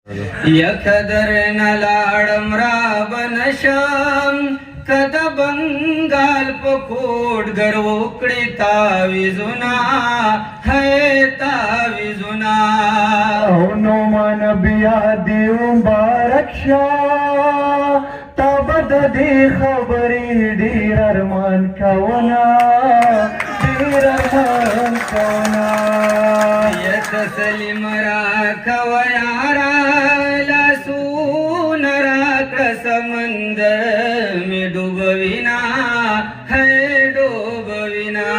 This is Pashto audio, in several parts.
یک در نه لاړم را به نه شم، که د بنګال په کوټ ګر وکړي تاویزونه، هی تاویزونه. او نو مان بیا دی مبارک شه، تا به د دې خبرې ډېر ارمان کونا، ډېر ارمان کونا. یا تسلیم را کوه یارا، لاسونه راکړه، سمندر مې ډوبوینا، هی ډوبوینا.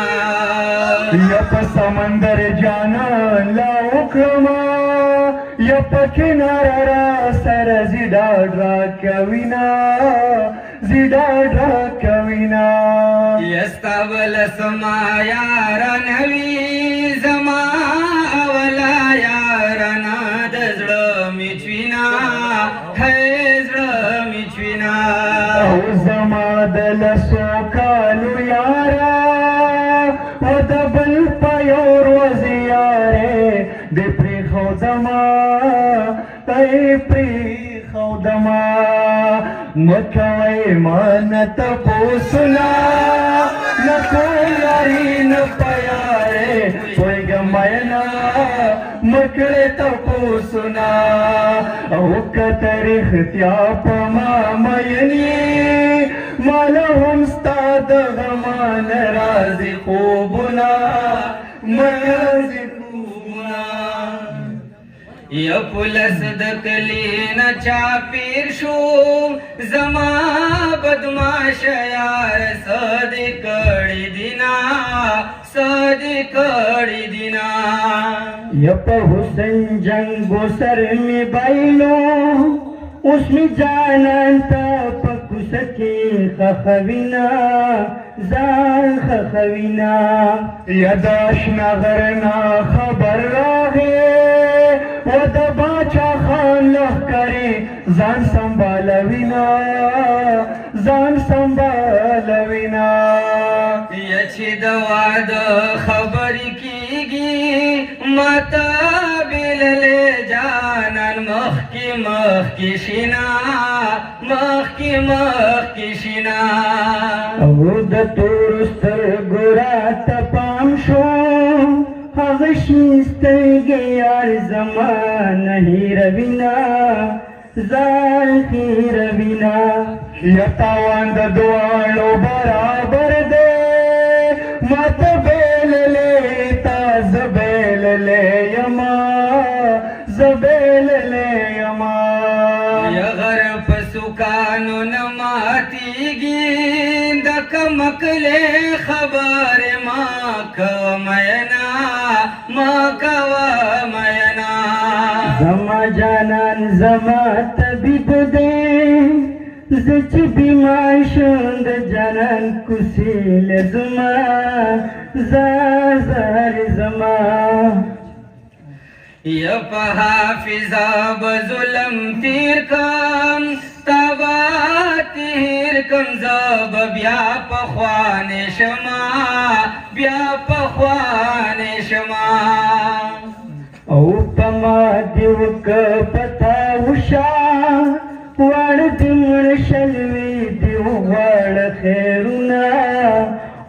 یا په سمندر جانان لا وکړما، یا په کناره را سره زی ډاډ را کوینا، زی ډاډ را کوینا. یستا بل سما یار نوی، زما اولا یار نه، د زړه میچوینا، هی زړه میچوینا. او زما د لسو کالو یارا و د بل په یو ورځ یارې د پرېښودما، تی پرېښودما. مه کوئ ما نه تپوسونه، نه کوم یاري نه په یارې پوهېږم میینه، مه کړې تپوسونه. او که ته رښتیا په ما مین یې، ماله هم ستا د غمان راځي خوبونه، مه راځي خوبونه. یا پولس د کلی نه چا پیر شو، زما بدماش یار صدی کړي دینا، صدی کړي دینا. یا په حسین جنگ سر می بایلو، اوس می جانان ته په کوڅه کې خخوینا، ځان خخوینا. یا د اشنا غرنا خبر راغې و د باچا خان لښکرې ځان سنبالوینا، ځان سنبالوینا. یا چې د واده خبرې کیږي، ماته بللې جانان مخکې مخکې شینا، مخکې مخکې شینا. او د تور سترګو راته پام شو، هغه شین سترګې یار زما نه هېروینه، ځان هېروینه. یا تاوان د دواړو برابر دی، ماته بېللې تا زه بېللې یما، زه بېللې یما. یا غر په سکانو نه ماتیږي، د کمکلې خبرې ما کوه مینا، ما کوه مینا. زما جانان زما طبیب دی، زه چې بیمار شم د جانان کوڅې له زما زار زار زما. یا په حافظه به ظلم تیر کم، تبا تیر کم، زه به بیا پخوانی شما، بیا پخوانی شما. او په ما دې وکه پتا وشه، واړه دې مړه شلوي دې وغواړه خیرونه،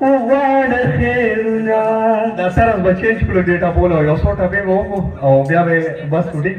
وغواړه خیرونه. دا سره به چینج کړو ډیټا بولو، یو څو ټپې به وکړو او بیا به بس ټیک.